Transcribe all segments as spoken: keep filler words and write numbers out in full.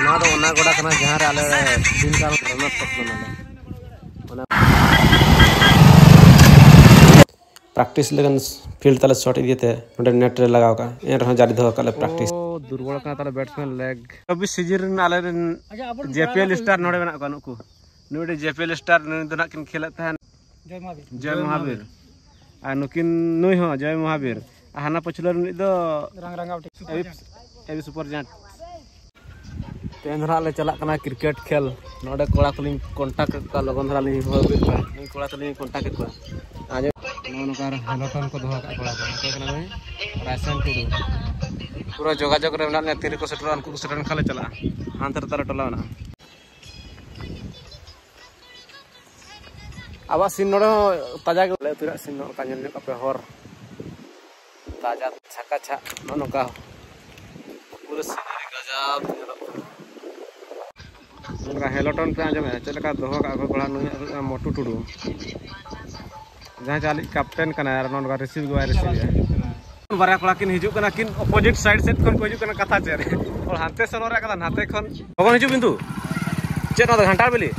ᱱᱚᱣᱟ ᱫᱚ ᱚᱱᱟ ᱜᱚᱰᱟ ᱠᱟᱱᱟ, ᱡᱟᱦᱟᱸ ᱨᱮ ᱟᱞᱮ ᱫᱤᱱ ᱠᱟᱞ ᱨᱚᱱᱟᱨᱥ ᱟᱯ ᱠᱟᱱᱟᱞᱮ᱾ ᱚᱱᱟ ᱯᱨᱮᱠᱴᱤᱥ ᱞᱟᱹᱜᱤᱫ ᱯᱷᱤᱞᱰ ᱛᱟᱞᱮ ᱥᱚᱨᱴ ᱤᱫᱤᱭᱟᱛᱮ ᱱᱚᱰᱮ ᱱᱮᱴ ᱨᱮ ᱞᱟᱜᱟᱣ ᱠᱟᱜᱼᱟ, ᱮᱱ ᱨᱮᱦᱚᱸ ᱡᱟᱹᱨᱤ ᱫᱚᱦᱚ ᱠᱟᱜ ᱞᱮ ᱯᱨᱮᱠᱴᱤᱥ᱾ ᱳ, ᱫᱩᱨᱵᱚᱞ ᱠᱟᱱᱟ ᱛᱟᱞᱮ ᱵᱮᱴᱥᱢᱮᱱ, ᱞᱮᱜ᱾ ᱪᱚᱵᱵᱤᱥ ᱥᱤᱡᱤᱱ ᱨᱮᱱ ᱟᱞᱮ ᱨᱮᱱ ᱟᱪᱪᱷᱟ, ᱟᱵᱚᱨᱮᱱ ᱡᱮ ᱯᱤ ᱮᱞ ᱠᱚᱲᱟ ᱠᱚ ᱥᱴᱟᱨ ᱱᱚᱰᱮ ᱢᱮᱱᱟᱜ ᱠᱚᱣᱟ, ᱱᱩᱠᱩ᱾ ᱱᱩᱭ ᱢᱤᱫᱴᱮᱡ ᱡᱮ ᱯᱤ ᱮᱞ ᱥᱴᱟᱨ, ᱱᱩᱭ ᱫᱚ ᱱᱟᱦᱟᱜ ᱠᱤᱱ ᱠᱷᱮᱞᱮᱫ ᱛᱟᱦᱮᱱ᱾ ᱡᱚᱭ ᱢᱚᱦᱟᱵᱤᱨ᱾ ᱡᱚᱭ ᱢᱚᱦᱟᱵᱤᱨ᱾ ᱟᱨ ᱱᱩᱠᱤᱱ, ᱱᱩᱭ ᱦᱚᱸ ᱡᱚᱭ ᱢᱚᱦᱟᱵᱤᱨ᱾ ᱟᱨ ᱦᱟᱱᱟ ᱯᱟᱹᱪᱷᱞᱟᱹ ᱨᱤᱱᱤᱡ ᱫᱚ ᱨᱟᱝ ᱨᱟᱝᱜᱟᱣ ᱴᱷᱤᱠ᱾ ᱮᱵᱤ, ᱮᱵᱤ ᱥᱩᱯᱟᱨ ᱡᱟᱭᱮᱱᱴ᱾ ᱛᱮᱦᱮᱧ ᱫᱚ ᱱᱟᱦᱟᱜ ᱞᱮ ᱪᱟᱞᱟᱜ ᱠᱟᱱᱟ ᱠᱨᱤᱠᱮᱴ ᱠᱷᱮᱞ᱾ ᱱᱚᱰᱮ ᱠᱚᱲᱟ ᱠᱚᱞᱤᱧ ᱠᱚᱱᱴᱟᱠᱴ ᱠᱮᱫ ᱠᱚᱣᱟ, ᱞᱚᱜᱚᱱ ᱫᱷᱟᱨᱟ ᱞᱤᱧ ᱦᱚᱦᱚ ᱟᱹᱜᱩᱭᱮᱫ ᱠᱚᱣᱟ᱾ ᱱᱩᱭ ᱠᱚᱲᱟ ᱛᱟᱹᱞᱤᱧ ᱠᱚᱱᱴᱟᱠᱴ ᱠᱮᱫ ᱠᱚᱣᱟ᱾ ᱟᱸᱡᱚᱢ᱾ ᱱᱚᱜᱼᱚ ᱱᱚᱝᱠᱟ ᱦᱮᱞᱳᱴᱚᱱ ᱠᱚ ᱫᱚᱦᱚ ᱠᱟᱜᱼᱟ ᱠᱚᱲᱟ ᱠᱚ᱾ ᱚᱠᱚᱭ ᱠᱟᱱᱟ ᱱᱩᱭ? ᱨᱟᱭᱥᱟᱱ ᱴᱩᱰᱩ᱾ ᱯᱩᱨᱟᱹ ᱡᱳᱜᱟᱡᱳᱜᱽ ᱨᱮ ᱢᱮᱱᱟᱜ ᱞᱮᱭᱟ, ᱛᱤ ᱨᱮᱠᱚ ᱥᱮᱴᱮᱨᱚᱜᱼᱟ, ᱩᱱᱠᱩ ᱠᱚ ᱥᱮᱴᱮᱨ ᱞᱮᱱᱠᱷᱟᱱ ᱞᱮ ᱪᱟᱞᱟᱜᱼᱟ᱾ ᱦᱟᱱᱛᱮ ᱨᱮ ᱛᱟᱞᱮ ᱴᱚᱞᱟ ᱢᱮᱱᱟᱜᱼᱟ᱾ ᱟᱵᱚᱣᱟᱜ ᱥᱤᱱ ᱱᱚᱰᱮ ᱦᱚᱸ ᱛᱟᱡᱟ ᱜᱮ, ᱟᱞᱮ ᱟᱹᱛᱩ ᱨᱮᱭᱟᱜ ᱥᱤᱱ ᱱᱚᱜᱼᱚ ᱱᱚᱝᱠᱟ ᱧᱮᱞ ᱧᱚᱜ ᱠᱟᱯᱮ ᱦᱚᱨ᱾ ᱛᱟᱡᱟ ᱪᱷᱟᱠᱟ ᱪᱷᱟᱠ ᱱᱚᱜᱼᱚ ᱱᱚᱝᱠᱟ ᱯᱩᱨᱟᱹ ᱥᱤᱱᱟᱨᱤ ᱜᱟᱡᱟᱵ ᱧᱮᱞᱚᱜ ᱠᱟᱱᱟ᱾ ᱱᱚᱝᱠᱟ ᱦᱮᱞᱳᱴᱚᱱ ᱯᱮ ᱟᱸᱡᱚᱢᱮᱫᱼᱟ, ᱪᱮᱫ ᱞᱮᱠᱟ ᱫᱚᱦᱚ ᱠᱟᱜᱼᱟ ᱠᱚ ᱠᱚᱲᱟ ᱱᱩᱭᱟᱜ ᱦᱩᱭᱩᱜ ᱠᱟᱱᱟ ᱢᱚᱴᱩ ᱴᱩᱰᱩ, ᱡᱟᱦᱟᱸᱭ ᱪᱮ ᱟᱞᱮᱭᱤᱡ ᱠᱮᱯᱴᱮᱱ ᱠᱟᱱᱟᱭ ᱟᱨ ᱱᱚᱜᱼᱚ ᱱᱚᱝᱠᱟ ᱨᱤᱥᱤᱵᱷ ᱜᱮ ᱵᱟᱭ ᱨᱤᱥᱤᱵᱷ ᱮᱫᱼᱟ᱾ ᱵᱟᱨᱭᱟ ᱠᱚᱲᱟ ᱠᱤᱱ ᱦᱤᱡᱩᱜ ᱠᱟᱱᱟ, ᱠᱤᱱ ᱚᱯᱳᱡᱤᱴ ᱥᱟᱭᱤᱰ ᱥᱮᱫ ᱠᱷᱚᱱ ᱠᱚ ᱦᱤᱡᱩᱜ ᱠᱟᱱᱟ᱾ ᱠᱟᱛᱷᱟ ᱪᱮᱫ? ᱦᱚᱲ ᱦᱟᱱᱛᱮ ᱥᱮᱱ ᱨᱮ ᱠᱟᱫᱟ, ᱱᱟᱛᱮ ᱠᱷᱚᱱ᱾ ᱞᱚᱜᱚᱱ ᱦᱤᱡᱩᱜ ᱵᱤᱱ ᱛᱩ᱾ ᱪᱮᱫ ᱱᱚᱣᱟ ᱫᱚ ᱜᱷᱟᱱᱴᱟᱲ ᱵᱤᱞᱤ?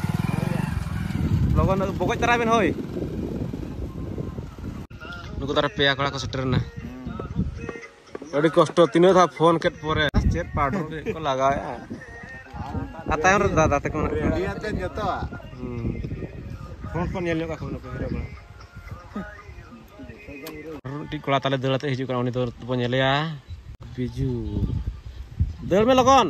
ᱞᱚᱜᱚᱱ ᱵᱚᱜᱚᱡ ᱛᱟᱨᱟ ᱵᱤᱱ, ᱦᱳᱭ᱾ ᱱᱩᱠᱩ ᱫᱚ ᱟᱨ ᱯᱮᱭᱟ ᱠᱚᱲᱟ ᱠᱚ ᱥᱮᱴᱮᱨ ᱮᱱᱟ᱾ ᱟᱹᱰᱤ ᱠᱚᱥᱴᱚ, ᱛᱤᱱᱟᱹᱜ ᱫᱷᱟᱣ ᱯᱷᱳᱱ ᱠᱮᱫ ᱯᱚᱨᱮ, ᱪᱮᱫ ᱯᱟᱣᱰᱟᱨ ᱠᱚ ᱞᱟᱜᱟᱣᱮᱫᱼᱟ᱾ ᱟᱨ ᱛᱟᱭᱚᱢ ᱨᱮ ᱫᱟᱫᱟ ᱛᱟᱠᱚ ᱢᱮᱱᱟᱜ ᱠᱚᱣᱟ᱾ ᱨᱮᱰᱤ ᱟᱛᱮ ᱡᱚᱛᱚᱣᱟᱜ᱾ ᱦᱩᱸ᱾ ᱯᱷᱳᱱ ᱠᱚ ᱧᱮᱞ ᱧᱚᱜ ᱠᱟᱜ ᱠᱚ ᱱᱩᱠᱩ ᱦᱤᱨᱳ ᱠᱚᱲᱟ᱾ ᱟᱨ ᱢᱤᱫᱴᱤᱡ ᱠᱚᱲᱟ ᱛᱟᱞᱮ ᱫᱟᱹᱲ ᱟᱛᱮ ᱦᱤᱡᱩᱜ ᱠᱟᱱᱟ, ᱩᱱᱤ ᱫᱚ ᱵᱚᱱ ᱧᱮᱞᱮᱭᱟ᱾ ᱵᱤᱡᱩ, ᱫᱟᱹᱲ ᱢᱮ ᱞᱚᱜᱚᱱ᱾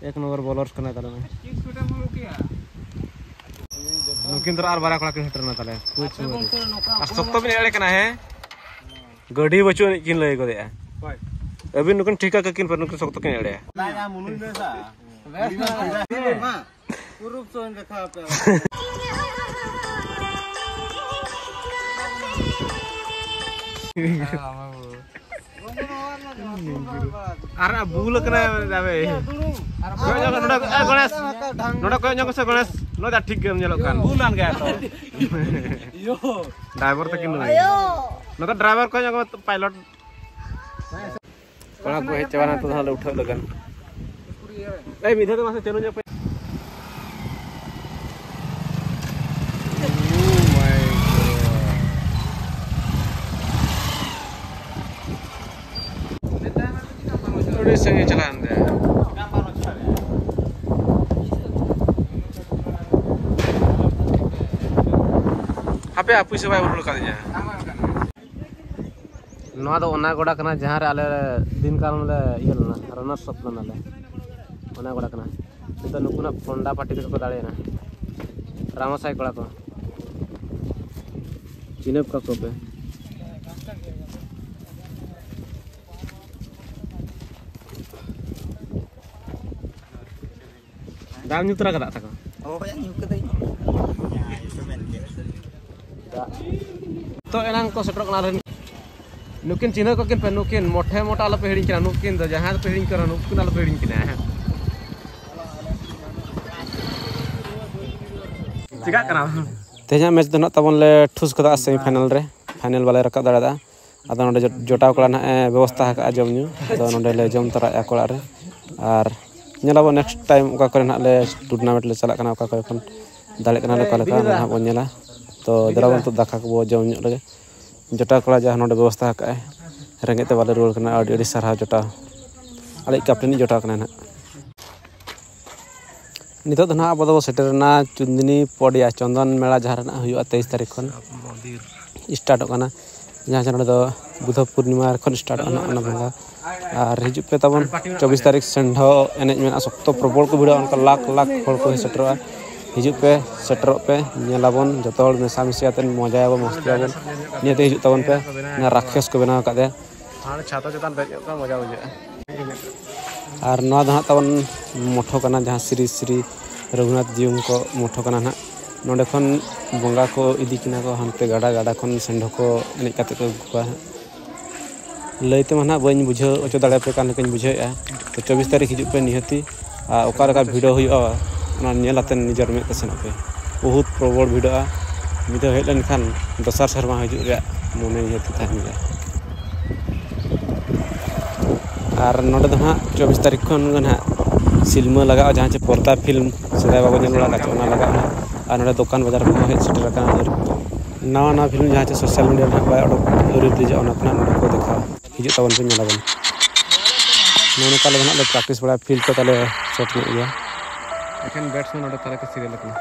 ᱮᱠ ᱱᱚᱢᱵᱚᱨ ᱵᱚᱞᱟᱨ ᱠᱟᱱᱟᱭ ᱛᱟᱞᱮ ᱢᱟ᱾ ᱱᱩᱠᱤᱱ ᱫᱚ ᱟᱨ ᱵᱟᱨᱭᱟ ᱠᱚᱲᱟ ᱠᱤᱱ ᱥᱮᱴᱮᱨ ᱮᱱᱟ ᱛᱟᱞᱮ, ᱠᱳᱪ ᱢᱟᱹᱨᱤ᱾ ᱟᱨ ᱥᱚᱠᱛᱚ ᱵᱤᱱ ᱮᱲᱮ ᱠᱟᱱᱟ, ᱦᱮᱸ? ᱜᱟᱹᱰᱤ ᱵᱟᱹᱪᱩᱜ ᱟᱹᱱᱤᱡ ᱠᱤᱱ ᱞᱟᱹᱭ ᱜᱚᱫᱮᱜᱼᱟ᱾ ᱟᱹᱵᱤᱱ ᱱᱩᱠᱤᱱ ᱴᱷᱤᱠᱟ ᱠᱟᱹᱠᱤᱱ ᱯᱮ, ᱱᱩᱠᱤᱱ ᱥᱚᱠᱛᱚ ᱠᱤᱱ ᱮᱲᱮᱭᱟ᱾ ᱯᱩᱨᱩᱵ ᱥᱚᱧ ᱫᱮᱠᱷᱟᱣ ᱯᱮ᱾ ᱟᱨ ᱵᱩᱞ ᱠᱟᱱᱟᱭ ᱡᱟᱵᱮ᱾ ᱠᱚᱭᱚᱜ ᱧᱚᱜ ᱱᱚᱰᱮ, ᱮ, ᱜᱚᱬᱮᱥ, ᱱᱚᱰᱮ ᱠᱚᱭᱚᱜ ᱧᱚᱜ ᱢᱮᱥᱮ ᱜᱚᱬᱮᱥ, ᱱᱚᱰᱮ ᱴᱷᱤᱠ ᱜᱮᱢ ᱧᱮᱞᱚᱜ ᱠᱟᱱ᱾ ᱵᱩᱞ ᱟᱱ ᱜᱮᱭᱟ ᱛᱚ᱾ ᱰᱨᱟᱭᱵᱷᱟᱨ ᱛᱟᱹᱠᱤᱱ ᱱᱩᱭ᱾ ᱱᱚᱛᱮ ᱰᱨᱟᱭᱵᱷᱟᱨ ᱠᱚᱭᱚᱜ ᱧᱚᱜ ᱢᱮ, ᱯᱟᱭᱞᱚᱴ᱾ ᱠᱚᱲᱟ ᱠᱚ ᱦᱮᱡ ᱪᱟᱵᱟᱭᱮᱱᱟ, ᱱᱤᱛᱚᱜ ᱫᱚ ᱦᱟᱸᱜ ᱞᱮ ᱩᱴᱷᱟᱹᱜ ᱞᱟᱹᱜᱤᱫ᱾ ᱮᱭ, ᱢᱤᱫ ᱫᱷᱟᱣ ᱫᱚ ᱢᱟᱥᱮ ᱪᱟᱹᱞᱩ ᱧᱚᱜ ᱯᱮ᱾ Oh my God. ᱟᱹᱰᱤ ᱥᱟᱺᱜᱤᱧ ᱪᱟᱞᱟᱣᱮᱱ ᱛᱟᱭᱟ᱾ ᱦᱟᱯᱮ, ᱦᱟᱯᱩᱭ ᱥᱮ ᱵᱟᱭ ᱩᱨᱩᱞ ᱟᱠᱟᱫᱤᱧᱟ᱾ ᱱᱚᱣᱟ ᱫᱚ ᱚᱱᱟ ᱜᱚᱰᱟ ᱠᱟᱱᱟ, ᱡᱟᱦᱟᱸ ᱨᱮ ᱟᱞᱮ ᱫᱤᱱ ᱠᱟᱞᱚᱢ ᱞᱮ ᱤᱭᱟᱹ ᱞᱮᱱᱟ, ᱨᱟᱱᱟᱨᱥ ᱟᱯ ᱞᱮᱱᱟᱞᱮ᱾ ᱚᱱᱟ ᱜᱚᱰᱟ ᱠᱟᱱᱟ᱾ ᱱᱤᱛᱚᱜ ᱱᱩᱠᱩ ᱱᱟᱜ ᱯᱷᱚᱱᱰᱟ ᱯᱟᱨᱴᱤ ᱛᱮᱠᱚ ᱫᱟᱲᱮᱭᱮᱱᱟ, ᱨᱟᱢᱟᱥᱟᱭ ᱠᱚᱲᱟ ᱠᱚ᱾ ᱪᱤᱱᱦᱟᱹᱯ ᱠᱟᱠᱚ ᱯᱮ᱾ ᱫᱟᱜ ᱧᱩ ᱛᱚᱨᱟ ᱠᱟᱫᱟ ᱛᱟᱠᱚ᱾ ᱦᱳᱭ, ᱧᱩ ᱠᱟᱫᱟᱹᱧ᱾ ᱛᱚ ᱮᱱᱟᱝ ᱠᱚ ᱥᱮᱴᱮᱨᱚᱜ ᱠᱟᱱᱟ ᱟᱞᱮ ᱨᱮᱱ᱾ ᱱᱩᱠᱤᱱ ᱪᱤᱱᱦᱟᱹ ᱠᱚᱠᱤᱱ ᱯᱮ, ᱱᱩᱠᱤᱱ ᱢᱚᱴᱷᱮ ᱢᱚᱴᱟ ᱟᱞᱚᱯᱮ ᱦᱤᱲᱤᱧ ᱠᱤᱱᱟ, ᱱᱩᱠᱤᱱ ᱫᱚ ᱡᱟᱦᱟᱸᱭ ᱫᱚᱯᱮ ᱦᱤᱲᱤᱧ ᱠᱟᱱᱟ, ᱱᱩᱠᱤᱱ ᱟᱞᱚᱯᱮ ᱦᱤᱲᱤᱧ ᱠᱤᱱᱟ᱾ ᱪᱮᱠᱟᱜ ᱠᱟᱱᱟ? ᱛᱮᱦᱮᱧᱟᱜ ᱢᱮᱪ ᱫᱚ ᱱᱟᱜ ᱛᱟᱵᱚᱱ ᱞᱮ ᱴᱷᱩᱥ ᱠᱟᱫᱟ ᱥᱮᱢᱤ ᱯᱷᱟᱭᱱᱟᱞ ᱨᱮ, ᱯᱷᱟᱭᱱᱟᱞ ᱵᱟᱞᱮ ᱨᱟᱠᱟᱵ ᱫᱟᱲᱮᱭᱟᱫᱟ᱾ ᱟᱫᱚ ᱱᱚᱰᱮ ᱡᱚ-, ᱡᱚᱴᱟᱣ ᱠᱚᱲᱟ ᱱᱟᱜ ᱮ ᱵᱮᱵᱚᱥᱛᱷᱟ ᱟᱠᱟᱫᱼᱟ ᱡᱚᱢ ᱧᱩ, ᱟᱫᱚ ᱱᱚᱰᱮ ᱞᱮ ᱡᱚᱢ ᱛᱚᱨᱟᱭᱮᱫᱼᱟ ᱠᱚ ᱚᱲᱟᱜ ᱨᱮ᱾ ᱟᱨ ᱧᱮᱞᱟᱵᱚᱱ ᱱᱮᱠᱥᱴ ᱴᱟᱭᱤᱢ ᱚᱠᱟ ᱠᱚᱨᱮ ᱱᱟᱜ ᱞᱮ ᱴᱩᱨᱱᱟᱢᱮᱱᱴ ᱞᱮ ᱪᱟᱞᱟᱜ ᱠᱟᱱᱟ, ᱚᱠᱟ ᱠᱚᱨᱮ ᱠᱷᱚᱱ ᱫᱟᱲᱮᱜ ᱠᱟᱱᱟ ᱞᱮ, ᱚᱠᱟ ᱞᱮᱠᱟ, ᱚᱱᱟ ᱱᱟᱜ ᱵᱚᱱ ᱧᱮᱞᱟ᱾ ᱛᱚ ᱫᱮᱞᱟ ᱵᱚᱱ ᱱᱤᱛᱚᱜ ᱫᱟᱠᱟ ᱠᱚᱵᱚ ᱡᱚᱢ ᱧᱚᱜ ᱞᱮᱜᱮ᱾ ᱡᱚᱴᱟᱣ ᱠᱚᱲᱟ ᱡᱟᱦᱟᱸ ᱱᱚᱰᱮ ᱵᱮᱵᱚᱥᱛᱷᱟ ᱟᱠᱟᱫᱼᱟᱭ, ᱨᱮᱸᱜᱮᱡ ᱛᱮ ᱵᱟᱞᱮ ᱨᱩᱣᱟᱹᱲ ᱠᱟᱱᱟ, ᱟᱹᱰᱤ ᱟᱹᱰᱤ ᱥᱟᱨᱦᱟᱣ ᱡᱚᱴᱟᱣ, ᱟᱞᱮ ᱠᱮᱯᱴᱮᱱᱤᱡ ᱡᱚᱴᱟᱣ ᱠᱟᱱᱟᱭ ᱱᱟᱜ᱾ ᱱᱤᱛᱚᱜ ᱫᱚ ᱱᱟᱦᱟᱜ ᱟᱵᱚ ᱫᱚᱵᱚ ᱥᱮᱴᱮᱨᱮᱱᱟ ᱪᱩᱱᱫᱽᱱᱤ ᱯᱚᱰᱤᱭᱟ, ᱪᱚᱱᱫᱚᱱ ᱢᱮᱞᱟ ᱡᱟᱦᱟᱸ ᱨᱮᱱᱟᱜ ᱦᱩᱭᱩᱜᱼᱟ ᱛᱮᱭᱤᱥ ᱛᱟᱹᱨᱤᱠᱷ ᱠᱷᱚᱱ ᱥᱴᱟᱨᱴᱚᱜ ᱠᱟᱱᱟ, ᱡᱟᱦᱟᱸ ᱡᱮ ᱱᱚᱰᱮ ᱫᱚ ᱵᱩᱫᱷᱚ ᱯᱩᱨᱱᱤᱢᱟ ᱠᱷᱚᱱ ᱥᱴᱟᱨᱴᱚᱜᱼᱟ ᱱᱟᱦᱟᱜ ᱚᱱᱟ ᱵᱚᱸᱜᱟ᱾ ᱟᱨ ᱦᱤᱡᱩᱜ ᱯᱮ ᱛᱟᱵᱚᱱ, ᱪᱚᱵᱵᱤᱥ ᱛᱟᱹᱨᱤᱠᱷ ᱥᱮᱱ ᱦᱚᱸ ᱮᱱᱮᱡ ᱢᱮᱱᱟᱜᱼᱟ, ᱥᱚᱠᱛᱚ ᱯᱨᱚᱵᱚᱞ ᱠᱚ ᱵᱷᱤᱲᱚᱜᱼᱟ, ᱚᱱᱠᱟ ᱞᱟᱠᱷ ᱞᱟᱠᱷ ᱦᱚᱲ ᱠᱚ ᱥᱮᱴᱮᱨᱚᱜᱼᱟ᱾ ᱦᱤᱡᱩᱜ ᱯᱮ, ᱥᱮᱴᱮᱨᱚᱜ ᱯᱮ, ᱧᱮᱞᱟᱵᱚᱱ, ᱡᱚᱛᱚ ᱦᱚᱲ ᱢᱮᱥᱟᱢᱤᱥᱤ ᱟᱛᱮᱫ ᱢᱚᱡᱟᱭᱟᱵᱚᱱ, ᱢᱚᱥᱛᱤᱭᱟᱵᱚᱱ᱾ ᱱᱤᱭᱟᱹᱛᱮ ᱦᱤᱡᱩᱜ ᱛᱟᱵᱚᱱ ᱯᱮ, ᱚᱱᱟ ᱨᱟᱠᱷᱮᱥ ᱠᱚ ᱵᱮᱱᱟᱣ ᱟᱠᱟᱫ ᱛᱟᱭᱟ᱾ ᱦᱟᱱᱮ ᱪᱷᱟᱛᱟ ᱪᱮᱛᱟᱱ ᱫᱮᱡ ᱧᱚᱜ ᱠᱷᱟᱱ ᱢᱚᱡᱟ ᱵᱩᱡᱷᱟᱹᱜᱼᱟ᱾ ᱟᱨ ᱱᱚᱣᱟ ᱫᱚ ᱦᱟᱸᱜ ᱛᱟᱵᱚᱱ ᱢᱚᱴᱷᱚ ᱠᱟᱱᱟ, ᱡᱟᱦᱟᱸ ᱥᱨᱤ ᱥᱨᱤ ᱨᱚᱜᱷᱩᱱᱟᱛᱷ ᱡᱤᱭᱚᱝ ᱠᱚ ᱢᱚᱴᱷᱚ ᱠᱟᱱᱟ ᱦᱟᱸᱜ᱾ ᱱᱚᱸᱰᱮ ᱠᱷᱚᱱ ᱵᱚᱸᱜᱟ ᱠᱚ ᱤᱫᱤ ᱠᱤᱱᱟ ᱠᱚ ᱦᱟᱱᱛᱮ ᱜᱟᱰᱟ, ᱜᱟᱰᱟ ᱠᱷᱚᱱ ᱥᱮᱱᱰᱷᱚ ᱠᱚ ᱮᱱᱮᱡ ᱠᱟᱛᱮ ᱠᱚ ᱟᱹᱜᱩ ᱠᱚᱣᱟ ᱦᱟᱸᱜ᱾ ᱞᱟᱹᱭ ᱛᱮᱢᱟ ᱱᱟᱦᱟᱜ ᱵᱟᱹᱧ ᱵᱩᱡᱷᱟᱹᱣ ᱦᱚᱪᱚ ᱫᱟᱲᱮᱭᱟᱯᱮ ᱠᱟᱱ ᱞᱮᱠᱟᱧ ᱵᱩᱡᱷᱟᱹᱣᱮᱫᱼᱟ᱾ ᱛᱚ ᱪᱚᱵᱵᱤᱥ ᱛᱟᱹᱨᱤᱠᱷ ᱦᱤᱡᱩᱜ ᱯᱮ ᱱᱤᱦᱟᱹᱛᱤ, ᱟᱨ ᱚᱠᱟ ᱞᱮᱠᱟ ᱵᱷᱤᱲᱚ ᱦᱩᱭᱩᱜᱼᱟ ᱚᱱᱟ ᱧᱮᱞ ᱟᱛᱮ ᱱᱤᱡᱮᱨ ᱢᱮᱫ ᱛᱮ ᱥᱮᱱᱚᱜ ᱯᱮ᱾ ᱵᱚᱦᱩᱛ ᱯᱨᱚᱵᱚᱞ ᱵᱷᱤᱲᱚᱜᱼᱟ᱾ ᱢᱤᱫ ᱫᱷᱟᱣ ᱦᱮᱡ ᱞᱮᱱᱠᱷᱟᱱ ᱫᱚᱥᱟᱨ ᱥᱮᱨᱢᱟ ᱦᱤᱡᱩᱜ ᱨᱮᱭᱟᱜ ᱢᱚᱱᱮ ᱱᱤᱦᱟᱹᱛᱤ ᱛᱟᱦᱮᱱ ᱜᱮᱭᱟ᱾ ᱟᱨ ᱱᱚᱰᱮ ᱫᱚ ᱦᱟᱸᱜ ᱪᱚᱵᱵᱤᱥ ᱛᱟᱹᱨᱤᱠᱷ ᱠᱷᱚᱱ ᱜᱮ ᱦᱟᱸᱜ ᱥᱤᱱᱮᱢᱟ ᱞᱟᱜᱟᱜᱼᱟ, ᱡᱟᱦᱟᱸ ᱪᱮ ᱯᱚᱨᱫᱟ ᱯᱷᱤᱞᱢ ᱥᱮᱫᱟᱭ ᱵᱟᱵᱚ ᱧᱮᱞ ᱵᱟᱲᱟ ᱟᱠᱟᱫ ᱛᱟᱦᱮᱸ, ᱚᱱᱟ ᱞᱟᱜᱟᱜᱼᱟ᱾ ᱟᱨ ᱱᱚᱰᱮ ᱫᱚᱠᱟᱱ ᱵᱟᱡᱟᱨ ᱠᱚᱦᱚᱸ ᱦᱮᱡ ᱥᱮᱴᱮᱨ ᱟᱠᱟᱱᱟ᱾ ᱟᱨ ᱱᱟᱣᱟ ᱱᱟᱣᱟ ᱯᱷᱤᱞᱢ ᱡᱟᱦᱟᱸ ᱪᱮ ᱥᱳᱥᱟᱞ ᱢᱤᱰᱤᱭᱟ ᱨᱮ ᱦᱟᱸᱜ ᱵᱟᱭ ᱚᱰᱚᱠ, ᱟᱹᱣᱨᱤ ᱨᱤᱞᱤᱡᱚᱜᱼᱟ, ᱚᱱᱟ ᱠᱚ ᱦᱟᱸᱜ ᱱᱚᱰᱮ ᱠᱚ ᱫᱮᱠᱷᱟᱣᱟ᱾ ᱦᱤᱡᱩᱜ ᱛᱟᱵᱚᱱ ᱯᱮ, ᱧᱮᱞ ᱟᱵᱚᱱ᱾ ᱱᱚᱜᱼᱚ ᱱᱚᱝᱠᱟ ᱟᱞᱮ ᱫᱚ ᱦᱟᱸᱜ ᱞᱮ ᱯᱨᱮᱠᱴᱤᱥ ᱵᱟᱲᱟᱭᱟ, ᱯᱷᱤᱞᱰ ᱠᱚ ᱛᱟᱞᱮ ᱥᱚᱴ ᱧᱚᱜ ᱜᱮᱭᱟ᱾ ᱮᱠᱷᱮᱱ ᱵᱮᱴᱥᱢᱮᱱ ᱱᱚᱰᱮ ᱛᱟᱞᱟ ᱠᱚ ᱥᱤᱨᱤᱭᱟᱞ ᱟᱠᱟᱱᱟ᱾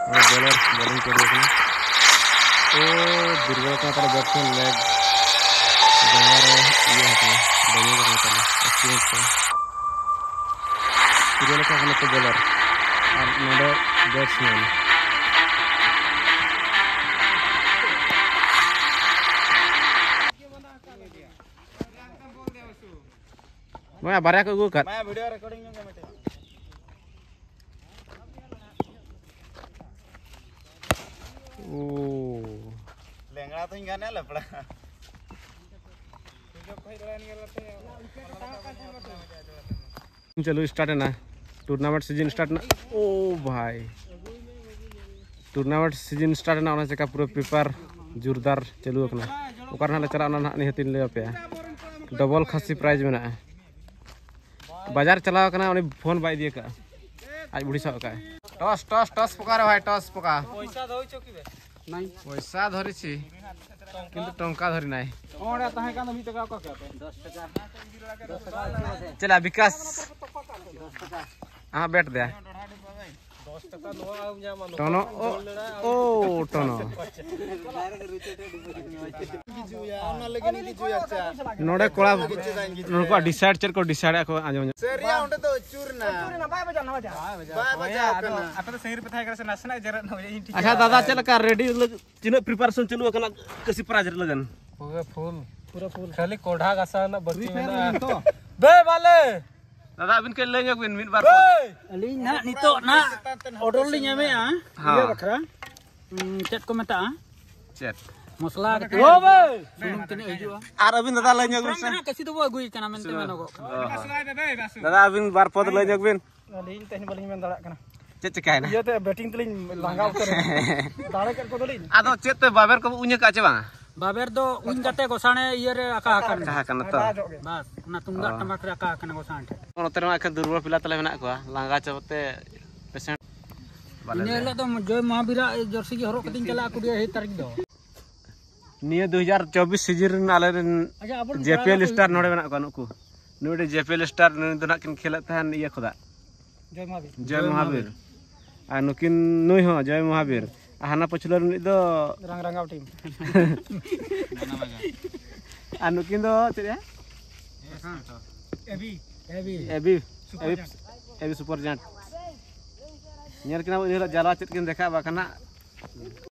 ᱱᱚᱰᱮ ᱵᱚᱞᱟᱨ ᱵᱚᱞᱤᱝ ᱠᱚ ᱮᱢ ᱠᱟᱱᱟ᱾ ᱳ, ᱫᱩᱨᱵᱚᱞ ᱠᱟᱱᱟ ᱛᱟᱞᱮ ᱵᱮᱴᱥᱢᱮᱱ, ᱞᱮᱜ ᱡᱟᱸᱜᱟ ᱨᱮ ᱤᱭᱟᱹ ᱟᱠᱟᱱᱟ, ᱰᱮᱢᱮᱡᱽ ᱟᱠᱟᱱᱟ ᱛᱟᱞᱮ, ᱮᱠᱥᱤᱰᱮᱱᱴ ᱠᱟᱱᱟ᱾ ᱥᱤᱨᱤᱭᱟᱞ ᱟᱠᱟᱱᱟ ᱠᱚ ᱵᱚᱞᱟᱨ ᱟᱨ ᱱᱚᱰᱮ ᱵᱮᱴᱥᱢᱮᱱ᱾ ᱵᱟᱝᱟ, ᱵᱟᱨᱭᱟ ᱠᱚ ᱟᱹᱜᱩ ᱟᱠᱟᱫ᱾ ᱢᱟ ᱵᱷᱤᱰᱤᱭᱳ ᱨᱮᱠᱚᱨᱰᱤᱝ ᱧᱚᱜ ᱜᱮ ᱢᱤᱫᱴᱮᱡ᱾ ᱳ᱾ ᱞᱮᱸᱜᱲᱟ ᱛᱚᱧ ᱜᱟᱱᱮᱜᱼᱟ ᱞᱮᱯᱲᱟ᱾ ᱪᱟᱹᱞᱩ ᱥᱴᱟᱨᱴ ᱮᱱᱟ, ᱴᱩᱨᱱᱟᱢᱮᱱᱴ ᱥᱤᱡᱤᱱ ᱥᱴᱟᱨᱴ ᱮᱱᱟ᱾ ᱳ ᱵᱷᱟᱭ, ᱴᱩᱨᱱᱟᱢᱮᱱᱴ ᱥᱤᱡᱤᱱ ᱥᱴᱟᱨᱴ ᱮᱱᱟ, ᱚᱱᱟ ᱪᱮᱠᱟ ᱯᱩᱨᱟᱹ ᱯᱮᱯᱟᱨ ᱡᱳᱨᱫᱟᱨ ᱪᱟᱹᱞᱩ ᱟᱠᱟᱱᱟ᱾ ᱚᱠᱟ ᱨᱮ ᱱᱟᱦᱟᱜ ᱞᱮ ᱪᱟᱞᱟᱜᱼᱟ, ᱚᱱᱟ ᱱᱟᱦᱟᱜ ᱱᱤᱦᱟᱹᱛᱤᱧ ᱞᱟᱹᱭ ᱟᱯᱮᱭᱟ᱾ ᱰᱚᱵᱚᱞ ᱠᱷᱟᱹᱥᱤ ᱯᱨᱟᱭᱤᱡᱽ ᱢᱮᱱᱟᱜᱼᱟ᱾ ᱵᱟᱡᱟᱨ ᱪᱟᱞᱟᱣ ᱟᱠᱟᱱᱟ, ᱩᱱᱤ ᱯᱷᱳᱱ ᱵᱟᱭ ᱤᱫᱤ ᱟᱠᱟᱫᱼᱟ, ᱟᱡ ᱵᱩᱲᱦᱤ ᱥᱟᱵ ᱟᱠᱟᱫᱼᱟᱭ᱾ ᱴᱚᱥ, ᱴᱚᱥ, ᱴᱚᱥ ᱯᱚᱠᱟ ᱨᱮ ᱵᱷᱟᱭ, ᱴᱚᱥ ᱯᱚᱠᱟ᱾ ᱯᱚᱭᱥᱟ ᱫᱷᱚᱨᱤ ᱪᱷᱤ, ᱠᱤᱱᱛᱩ ᱴᱚᱝᱠᱟ ᱫᱷᱚᱨᱤ ᱱᱟᱭ᱾ ᱚᱸᱰᱮ ᱛᱟᱦᱮᱸ ᱠᱟᱱ ᱫᱚ ᱢᱤᱫ ᱴᱟᱠᱟ ᱚᱠᱟ ᱠᱮᱫ ᱯᱮ? ᱪᱮᱞᱟ ᱵᱤᱠᱟᱥ? ᱟᱦᱟ, ᱵᱮᱴ ᱫᱮ᱾ ᱴᱚᱱᱚ, ᱳ, ᱳ, ᱴᱚᱱᱚ᱾ ᱱᱚᱰᱮ ᱠᱚᱲᱟ, ᱱᱩᱠᱩᱣᱟᱜ ᱰᱤᱥᱟᱭᱤᱰ ᱪᱮᱫ ᱠᱚ ᱰᱤᱥᱟᱭᱤᱰ ᱟᱠᱚ ᱟᱸᱡᱚᱢ ᱧᱚᱜ᱾ ᱥᱟᱹᱨᱤᱭᱟ ᱚᱸᱰᱮ ᱫᱚ ᱟᱹᱪᱩᱨ ᱮᱱᱟ᱾ ᱵᱟᱭ ᱵᱟᱡᱟᱣ ᱞᱮᱱᱟ, ᱵᱟᱭ ᱵᱟᱡᱟᱣ᱾ ᱵᱟᱭ ᱵᱟᱡᱟᱣ ᱠᱟᱱᱟ᱾ ᱟᱯᱮ ᱫᱚ ᱥᱟᱺᱜᱤᱧ ᱨᱮᱯᱮ ᱛᱟᱦᱮᱸ ᱠᱟᱱᱟ ᱥᱮ, ᱱᱟᱥᱮᱱᱟᱜ ᱡᱮᱨᱮᱫ ᱦᱚᱸ ᱤᱧ ᱴᱷᱤᱠ᱾ ᱟᱪᱪᱷᱟ ᱫᱟᱫᱟ, ᱪᱮᱫ ᱞᱮᱠᱟ ᱨᱮᱰᱤ ᱞᱟᱹᱜᱤᱫ ᱛᱤᱱᱟᱹᱜ ᱯᱨᱤᱯᱟᱨᱮᱥᱚᱱ ᱪᱟᱹᱞᱩ ᱟᱠᱟᱱᱟ ᱠᱟᱹᱥᱤ ᱯᱨᱟᱭᱤᱡᱽ ᱨᱮ ᱞᱟᱹᱜᱤᱫ? ᱯᱩᱨᱟᱹ ᱯᱷᱩᱞ᱾ ᱯᱩᱨᱟᱹ ᱯᱷᱩᱞ᱾ ᱠᱷᱟᱹᱞᱤ ᱠᱚᱰᱷᱟ ᱜᱷᱟᱥᱟᱣ ᱨᱮᱱᱟᱜ ᱵᱟᱹᱠᱤ ᱢᱮᱱᱟᱜᱼᱟ᱾ ᱫᱮ ᱵᱟᱞᱮ᱾ ᱫᱟᱫᱟ, ᱟᱹᱵᱤᱱ ᱠᱟᱹᱡ ᱞᱟᱹᱭ ᱧᱚᱜ ᱵᱤᱱ ᱢᱤᱫ ᱵᱟᱨ ᱠᱚ᱾ ᱟᱹᱞᱤᱧ ᱱᱟᱦᱟᱜ ᱱᱤᱛᱚᱜ ᱱᱟᱦᱟᱜ ᱚᱰᱟᱨ ᱞᱤᱧ ᱮᱢᱮᱜᱼᱟ᱾ ᱦᱮᱸ᱾ ᱤᱭᱟᱹ ᱵᱟᱠᱷᱨᱟ᱾ ᱩᱸ, ᱪᱮᱫ ᱠᱚ ᱢᱮᱛᱟᱜᱼᱟ? ᱪᱮᱫ? ᱢᱚᱥᱞᱟ ᱠᱟᱹᱴᱤᱡ᱾ ᱥᱩᱱᱩᱢ ᱛᱤᱱᱟᱹᱜ ᱦᱤᱡᱩᱜᱼᱟ? ᱟᱨ ᱟᱹᱵᱤᱱ ᱫᱟᱫᱟ ᱞᱟᱹᱭ ᱧᱚᱜ ᱵᱤᱱ ᱥᱮ᱾ ᱱᱟᱦᱟᱜ ᱠᱟᱹᱥᱤ ᱫᱚᱵᱚ ᱟᱹᱜᱩᱭ ᱠᱟᱱᱟ ᱢᱮᱱᱛᱮ ᱢᱮᱱᱚᱜᱚᱜ ᱠᱟᱱᱟ᱾ ᱚ᱾ ᱫᱟᱫᱟ, ᱟᱹᱵᱤᱱ ᱵᱟᱨ ᱯᱚᱫ ᱞᱟᱹᱭ ᱧᱚᱜ ᱵᱤᱱ᱾ ᱟᱹᱞᱤᱧ ᱛᱮᱦᱮᱧ ᱵᱟᱹᱞᱤᱧ ᱢᱮᱱ ᱫᱟᱲᱮᱭᱟᱜ ᱠᱟᱱᱟ᱾ ᱪᱮᱫ ᱪᱤᱠᱟᱭᱮᱱᱟ? ᱤᱭᱟᱹᱛᱮ ᱵᱮᱴᱤᱝ ᱛᱮᱞᱤᱧ ᱞᱟᱸᱜᱟ ᱩᱛᱟᱹᱨ ᱮᱱᱟ᱾ ᱫᱟᱲᱮ ᱠᱮᱫ ᱠᱚᱫᱚᱞᱤᱧ᱾ ᱟᱫᱚ ᱪᱮᱫ ᱛᱮ ᱵᱟᱵᱮᱨ ᱠᱚᱵᱚ ᱩᱧ ᱟᱠᱟᱫᱼᱟ ᱪᱮ ᱵᱟᱝ? ᱵᱟᱵᱮᱨ ᱫᱚ ᱩᱱ ᱠᱟᱛᱮ ᱜᱚᱥᱟᱬᱮ ᱤᱭᱟᱹ ᱨᱮ ᱟᱠᱟ ᱟᱠᱟᱱ᱾ ᱟᱠᱟ ᱟᱠᱟᱱᱟ ᱛᱚ᱾ ᱵᱟᱥ, ᱚᱱᱟ ᱛᱩᱢᱫᱟᱜ ᱚ᱾ ᱴᱟᱢᱟᱠ ᱨᱮ ᱟᱠᱟ ᱟᱠᱟᱱᱟ ᱜᱚᱥᱟᱬᱮ ᱴᱷᱮᱱ᱾ ᱱᱚᱛᱮ ᱨᱮᱢᱟ ᱮᱠᱷᱮᱱ ᱫᱩᱨᱵᱚᱞ ᱯᱤᱞᱟ ᱛᱟᱞᱮ ᱢᱮᱱᱟᱜ ᱠᱚᱣᱟ, ᱞᱟᱸᱜᱟ ᱪᱟᱵᱟᱛᱮ ᱯᱮᱥᱮᱱᱴ᱾ ᱵᱟᱞᱮ ᱤᱱᱟᱹ ᱞᱟᱹᱭᱟ᱾ ᱦᱤᱞᱳᱜ ᱫᱚ ᱡᱚᱭ ᱢᱚᱦᱟᱵᱤᱨᱟᱜ ᱡᱟᱹᱨᱥᱤ ᱜᱮ ᱦᱚᱨᱚᱜ ᱠᱟᱛᱮᱧ ᱪᱟᱞᱟᱜᱼᱟ ᱠᱩᱲᱤ ᱦᱤᱛ ᱛᱟᱹᱨᱤᱠᱷ ᱫᱚ᱾ ᱱᱤᱭᱟᱹ ᱫᱩ ᱦᱟᱡᱟᱨ ᱪᱚᱵᱵᱤᱥ ᱥᱤᱡᱤᱱ ᱨᱮᱱ ᱟᱞᱮ ᱨᱮᱱ ᱟᱪᱪᱷᱟ, ᱟᱵᱚᱨᱮᱱ ᱡᱮ ᱯᱤ ᱮᱞ ᱠᱚᱲᱟ ᱥᱴᱟᱨ ᱠᱚ ᱱᱚᱰᱮ ᱢᱮᱱᱟᱜ ᱠᱚᱣᱟ ᱱᱩᱠᱩ᱾ ᱱᱩᱭ ᱢᱤᱫᱴᱮᱱ ᱡᱮ ᱯᱤ ᱮᱞ ᱥᱴᱟᱨ, ᱱᱩᱭ ᱫᱚ ᱱᱟᱜ ᱠᱤᱱ ᱠᱷᱮᱞᱮᱫ ᱛᱟᱦᱮᱱ ᱤᱭᱟᱹ ᱠᱷᱚᱫᱟ᱾ ᱡᱚᱭ ᱢᱚᱦᱟᱵᱤᱨ᱾ ᱡᱚᱭ ᱡᱚᱭ ᱢᱚᱦᱟᱵᱤᱨ᱾ ᱢᱚᱦᱟᱵᱤᱨ᱾ ᱟᱨ ᱱᱩᱠᱤᱱ, ᱱᱩᱭ ᱦᱚᱸ ᱡᱚᱭ ᱢᱚᱦᱟᱵᱤᱨ᱾ ᱟᱨ ᱦᱟᱱᱟ ᱯᱟᱹᱪᱷᱞᱟᱹ ᱨᱤᱱᱤᱡ ᱫᱚ ᱨᱟᱝ ᱨᱟᱝᱜᱟᱣ ᱴᱤᱢ᱾ ᱟᱨ ᱱᱩᱠᱤᱱ ᱫᱚ ᱪᱮᱫ ᱭᱟ? ᱮᱵᱤ᱾ ᱮᱵᱤ᱾ ᱮᱵᱤ᱾ ᱥᱩᱯᱟᱨ ᱮᱵᱤ, ᱡᱟᱭᱮᱱᱴ᱾ ᱮᱵᱤ ᱥᱩᱯᱟᱨ ᱡᱟᱭᱮᱱᱴ᱾ ᱧᱮᱞ ᱠᱤᱱᱟ ᱵᱚᱱ ᱤᱱ ᱦᱤᱞᱳᱜ ᱡᱟᱞᱟ ᱪᱮᱫ ᱠᱤᱱ ᱫᱮᱠᱷᱟᱜᱼᱟ ᱵᱟᱠᱷᱟᱱ ᱦᱟᱸᱜ᱾